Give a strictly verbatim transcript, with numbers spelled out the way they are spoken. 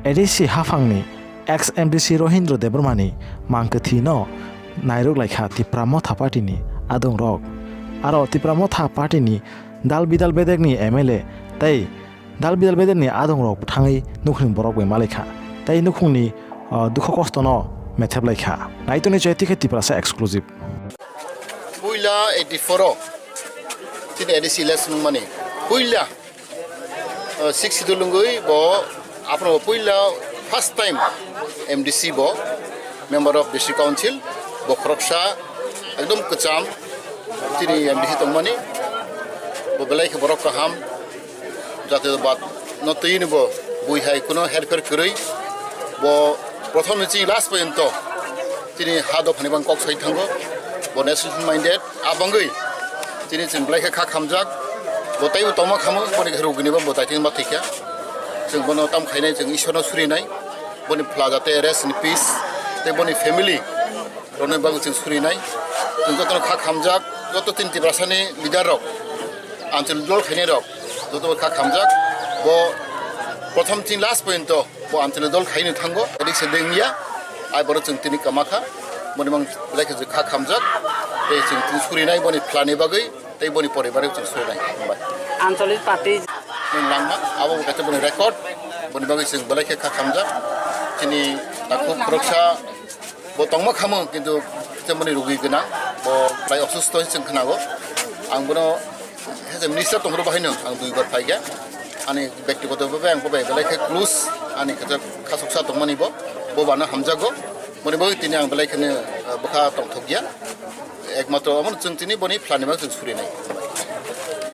A D C haphangni ex M D C Rohindra Debbarmani mangkwthwino nairok laikha Tipra Motha Partyni adongrok. Aro Tipra Motha Partyni dal bidal bedekni M L A tei dal bidal bedekni adongrok thangwi nukhungni borok bai malaikha tei nukhungni, o, dukho kostono metheplaikha. Naitoni Joytikhe Tiprasa exclusive. Puila eighty-four o chini A D C election wngmani. Puila, uh, six schedule wngwi bo aphano puila first time M D C bo, Member of District Council, bo khoroksa ekdom kwcham chini M D C tongmani. Bo belai khe borok kaham, jatiyobad no twi ni bo bui hai kuno herpher kwrwi. Bo prothom ni chini last porjonto chini ha dophani bang kok sai thango. Bo national minded, a bangwi chini chwng belai khe kha khamjak. Bo taibo tongma khamo, boni khe rugini bo, bo daitini ma thikya. Chwng bono tam khainai, chwng Ishwarno surinai. Boni pla jate rest in peace, tei boni family rokni bagwi chwng surinai. Chwng jotono kha khamjak, joto chini Tiprasani leader rok, anchal dol khainai rok, joto kha khamjak. Bo prothom chini last porjonto bo anchal dol khaini thango, rik se dengya, ai borok chwng tini kama kha. Boni mang belai khe kha khamjak, tei chwng tini surinai boni pla ni bagwi, tei boni poribar rok chwng surinai. Hambai. Anchalik party. Nwng langma, abo bo kaisa boni record, boni bagwi chwng belai khe kha khamjak. Chini takhuk khoroksa bo tongma khamung, kintu kisa boni rugwi gwnang, bo belai osusto hinwi chwng khnago. Ang bono as a minister tongphuru bahaino ang dui bar phaikha. Ani bektigoto bhabe ang bo bai belai khe close, ani kisa khasoksa tongmani bo, bo bano hamjago. Boni bagwi tini ang belai kheno, eh, bwkha tongthokya. Ekmatro omono chwng tini boni phlani bagwi chwng surinai.